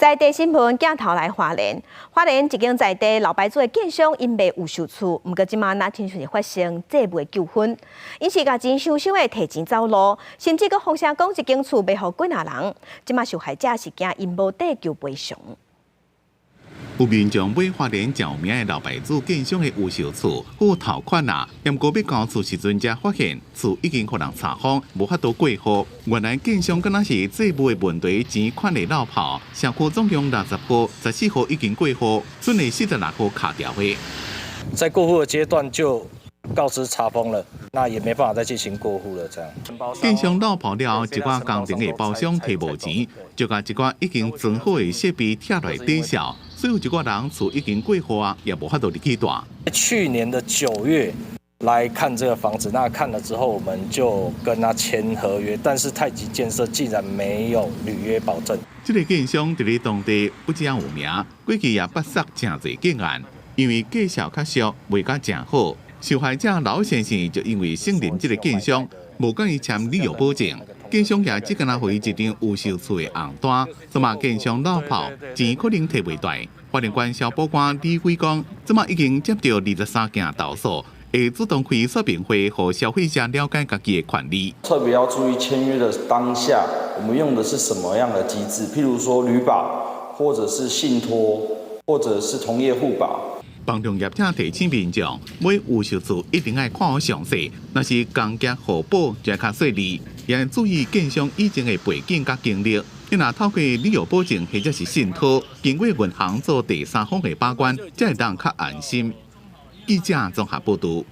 在地新聞鏡頭來花蓮，花蓮一間在地老牌子的建商𪜶賣預售厝，毋過這馬若親像是發生債務糾紛，𪜶是共錢收收的提錢走路，甚至閣放聲講一間厝賣予幾若人，這馬受害者是驚𪜶無地求賠償。有民眾買花蓮誠有名的老牌子建商的預售厝，付頭款啊，毋過欲交厝時陣，才發現厝已經予人查封，無法度過戶。原來建商敢若是債務的問題，錢款的落跑。社區總共60戶，14戶已經過戶，剩的46戶卡牢的。在過戶的階段就告知查封了，那也沒辦法再進行過戶了。這樣。建商落跑了後，一寡工程的包商提無錢，就共一寡已經裝好的設備拆來抵銷。所以有一寡人厝已經過戶啊，也無法度入去住。去年的9月來看這個房子，那看了之後，我們就跟他簽合約，但是太極建設竟然沒有履約保證。這个建商佇咧當地不只有名，過去也捌殺誠濟建案，因為價數較俗，賣甲誠好。受害者老先生就因為信任這个建商，無共伊簽履約保證。建商也只敢若予伊一張預售厝的紅單，這馬建商落跑，錢可能提袂回。花蓮縣消保官李輝講，這馬已經接到23件投訴，會主動開說明會，予消費者了解家己的權利。特別要注意簽約的當下，我們用的是什麼樣的機制？譬如說履保，或者是信託，或者是同業互保。房仲業者提醒民眾，買預售厝一定愛看好詳細，若是工價互保就較細膩，也愛注意建商以前的背景佮經歷。你若透過履約保證或者是信託，經過銀行做第三方的把關，才會當較安心。記者綜合報導。